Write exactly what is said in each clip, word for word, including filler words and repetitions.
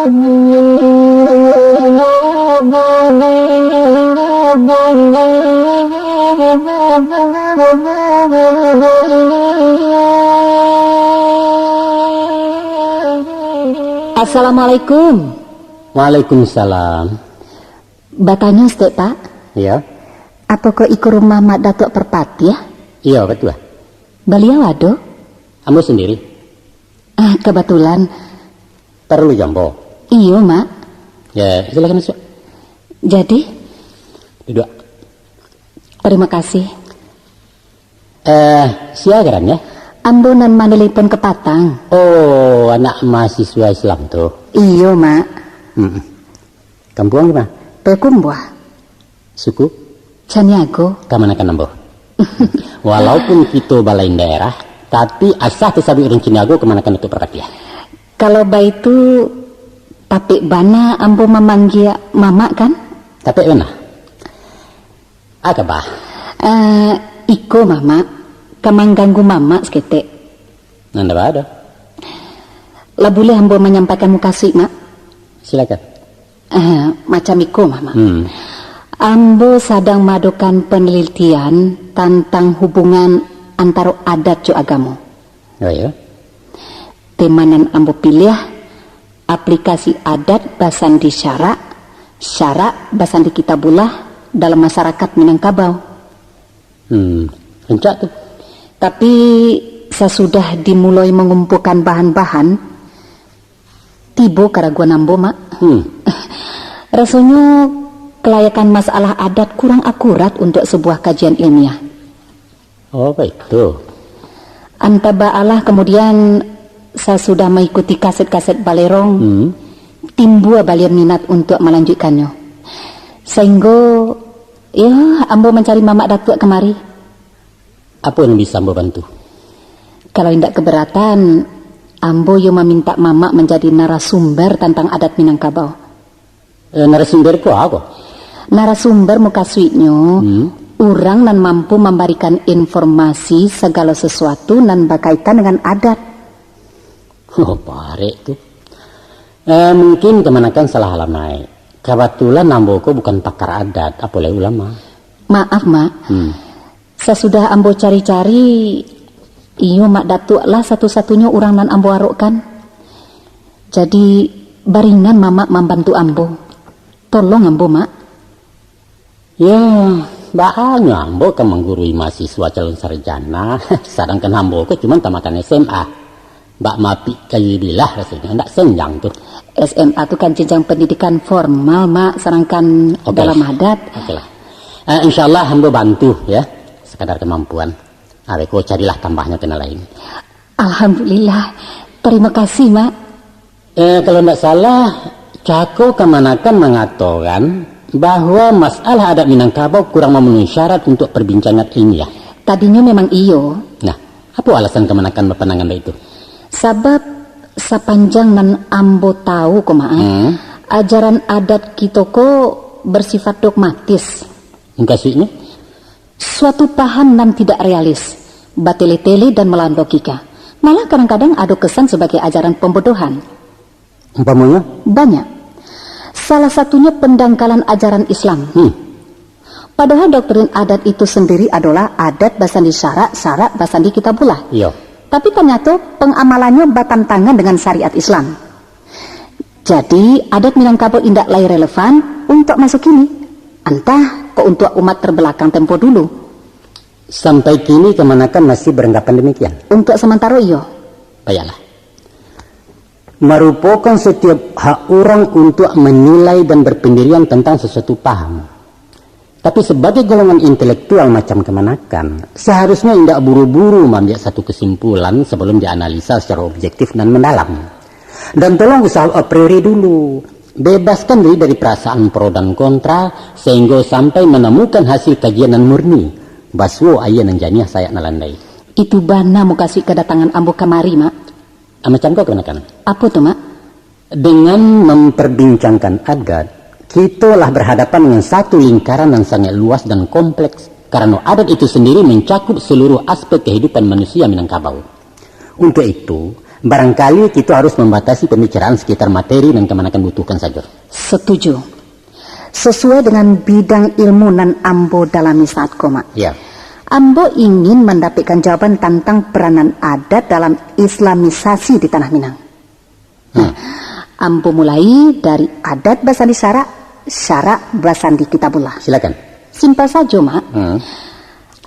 Assalamualaikum. Waalaikumsalam. Batanyo saketek, Pak. Iyo. Apokoh iko rumah Mak Datuak Parpatiah? Iyo, batua. Baliau ado? Ambo sandiri. Ah, kabatulan. Paralu jo ambo? Iyo, Mak. Yo, silakan masuak. Jadi? Duduak. Tarimo kasih. Eh, sia garannyo? Ambo nan manelepon kapatang. Oh, anak mahasiswa Islam tu. Iyo, Mak. Hmm. Kampuang di ma? Payakumbuah. Suku? Caniago. Kamanakan ambo. Walaupun kito balain daerah, tapi asa tasabuik urang Caniago kamanakan Datuak Parpatiah. Kalau baitu, tapek bana ambo mamanggia Mamak, kan? Tapek bana. A kaba? Eh, iko, Mamak, ka mangganggu Mamak saketek. Nan ndak baa doh. Lah buliah ambo manyampaikan mukasuik, Mak? Silakan. Eh, macam iko, Mamak. Hmm. Ambo sadang maadokan panalitian tantang hubungan antaro adat jo agamo. Oh, iyo? Tema nan ambo piliah, aplikasi adat basandi syarak, syarak basandi kitabullah dalam masyarakat Minangkabau. Hmm, rancak tu. Tapi, sasudah dimuloi mangumpuakan bahan-bahan, tibo karaguan ambo, Mak. Hmm. Rasonyo, kalayakan masalah adat kurang akurat untuak sabuah kajian ilmiah. Oh, baitu. Antah baalah kamudian, sasudah maikuti kaset-kaset Balerong, hmm, timbua balian minat untuak malanjuikkannyo. Sainggo, yo, ambo mancari Mamak Datuak kamari. Apo nan bisa ambo bantu? Kalau indak kabaratan, ambo yo mamintak Mamak manjadi narasumber tantang adat Minangkabau. Eh, narasumber ko a ko? Narasumber mukasuiknyo, hmm, urang nan mampu mambarikan informasi sagalo sasuatu nan bakaitan dengan adat. Oh, barek tu. Eh, mungkin kamanakan salah alamaik. Kabatulan ambo ko bukan pakar adat, apo lai ulama. Maaf, Mak. Hmm. Sasudah ambo cari-cari, iyo Mak Datuak lah satu-satunyo urang nan ambo arokkan. Jadi, barinan Mamak mambantu ambo. Tolong ambo, Mak. Yo, baa nyo ambo ka manggurui mahasiswa calon sarjana, sadangkan ambo ko cuman tamatan S M A. Bak mapik kayu bilah rasonyo, ndak senjang tu. S M A tu kan jenjang pendidikan formal, Mak, sadangkan, oke, dalam adat. Oke lah. Eh, insyaallah ambo bantu, yo, sakadar kamampuan. Abih ko carilah tambahnyo ka nan lain. Alhamdulillah. Tarimo kasih, Mak. Eh, kalau ndak salah, cako kamanakan mangatokan bahwa masalah adat Minangkabau kurang mamenuhi syarat untuak parbincangan ilmiah. Tadinyo memang iyo. Nah, apo alasan kamanakan bapandangan baitu? Sabab, sapanjang nan ambo tahu ko, Mak, hmm, ajaran adat kito ko bersifat dogmatis. Mukasuiknyo? Suatu paham nan tidak realis, batele-tele dan malawan logika. Malah kadang-kadang ado kesan sebagai ajaran pembodohan. Umpamonyo? Banyak. Salah satunyo pendangkalan ajaran Islam. Hmm. Padahal doktrin adat itu sendiri adolah adat basandi syarak, syarak basandi kitabullah. Iyo. Tapi tanyato pengamalannyo batantangan dengan syariat Islam. Jadi, adat Minangkabau indak lai relevan untuak maso kini. Antah kok untuak umat terbelakang tempo dulu. Sampai kini kamanakan masih beranggapan demikian? Untuak samantaro iyo. Baiklah. Marupokan setiap hak urang untuak menilai dan berpendirian tentang sesuatu paham. Tapi sebagai golongan intelektual macam kamanakan, seharusnya indak buru-buru maambiak satu kesimpulan sebelum dianalisa secara objektif dan mendalam. Dan tolong usaha a priori dulu. Bebaskan diri dari perasaan pro dan kontra, sehingga sampai menemukan hasil kajian nan murni. Basuo aia nan janiah sayak nan landai. Itu bana mukasuik kadatangan ambo kamari, Mak. Ah, macam ko kamanakan? Apo tu, Mak? Dengan memperbincangkan adat, kito lah berhadapan dengan satu lingkaran yang sangat luas dan kompleks, karena adat itu sendiri mencakup seluruh aspek kehidupan manusia Minangkabau. Untuk itu, Barangkali kito harus mambatasi pambicaraan sakitar materi nan kamanakan butuhkan sajo. Satuju. Sasuai dengan bidang ilmu nan ambo dalami saat ko, Mak. Ya. Ambo ingin mandapekkan jawaban tantang peranan adat dalam islamisasi di Tanah Minang. Nah, ambo mulai dari adat basandi syarak, syarak basandi kitabullah. Silakan. Simpel sajo, Mak. Hmm.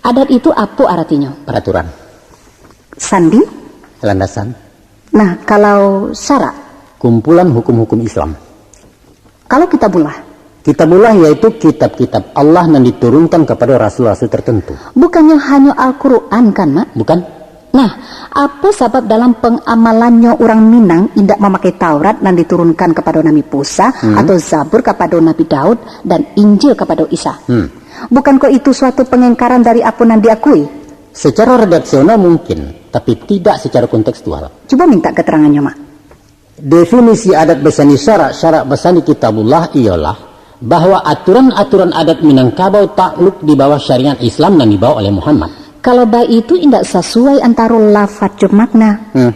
Adat itu apo aratinyo? Peraturan. Sandi? Landasan. Nah, kalau syarak? Kumpulan hukum-hukum Islam. Kalau kitabullah? Kitabullah yaitu kitab-kitab Allah nan diturunkan kapado rasul-rasul tertentu. Bukannyo hanyo Al-Quran kan, Mak? Bukan. Nah, apo sabab dalam pangamalannyo urang Minang indak mamakai Taurat nan diturunkan kapado Nabi Musa, hmm, atau Zabur kapado Nabi Daud, dan Injil kapado Isa? Hmm. Bukankah itu suatu pangingkaran dari apo nan diakui? Secara redaksional mungkin, tapi tidak secara kontekstual. Cubo mintak katarangannyo, Mak. Definisi adat basandi syarak, syarak basandi kitabullah ialah bahwa aturan-aturan adat Minangkabau takluk di bawah syariat Islam nan dibawa oleh Muhammad. Kalau baitu indak sasuai antaro lafaz jo makna. Hmm.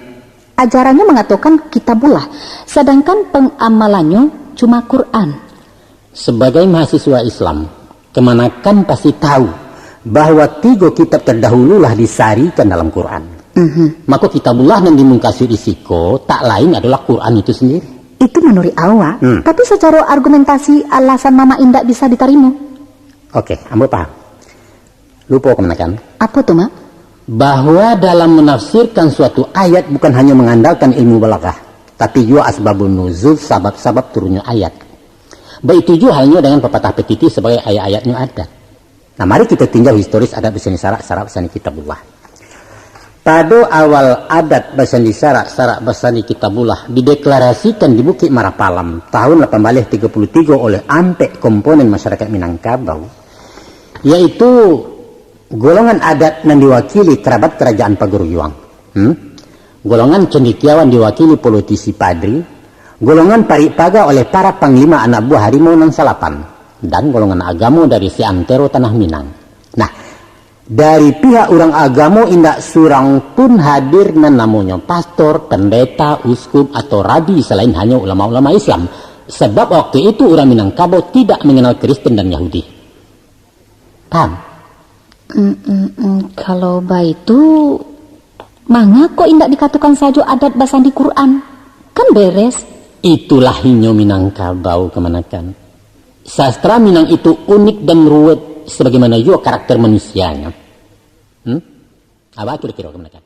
Ajarannyo mangatokan kitabullah, sadangkan pangamalannyo cuma Quran. Sabagai mahasiswa Islam, kamanakan pasti tahu bahwa tigo kitab tardahulu lah disarikan dalam Quran. Mhm. Mako kitabullah nan dimungkasuik di siko tak lain adolah Quran itu sendiri. Itu manuruik awak, hmm, tapi sacaro argumentasi alasan Mamak indak bisa ditarimo. Oke, ambo paham. Lupo kamanakan? Apo tu, Mak? Bahwa dalam menafsirkan suatu ayat bukan hanya mengandalkan ilmu balaghah, tapi juga asbabun nuzul, sabab-sabab turunnya ayat. Baitu juo halnyo dengan papatah patitih sabagai ayat-ayatnyo adat. Nah, mari kito tinjau historis adat basandi syarak, syarak basandi kitabullah. Pado awal adat basandi syarak, syarak basandi kitabullah dideklarasikan di Bukik Marapalam tahun lapan baleh tigo puluh tigo oleh ampek komponen masyarakat Minangkabau, yaitu golongan adat nan diwakili kerabat karajaan Pagaruyuang. Hmm? Golongan cendekiawan diwakili politisi padri, golongan parik paga oleh para panglima anak buah harimau nan salapan, dan golongan agamo dari seantero tanah Minang. Nah, dari pihak urang agamo indak surang pun hadir nan namonyo pastor, pendeta, uskup, atau rabi salain hanyo ulama-ulama Islam. Sabab waktu itu urang Minangkabau tidak mengenal Kristen dan Yahudi. Paham? Mm, mm, mm. Kalau baitu, mangako indak dikatokan sajo adat basandi Quran? Kan beres. Itulah inyo Minangkabau kamanakan. Sastra Minang itu unik dan ruwet, sabagaimana juo karakter manusianyo. Hmm? Apo kiro-kiro kamanakan?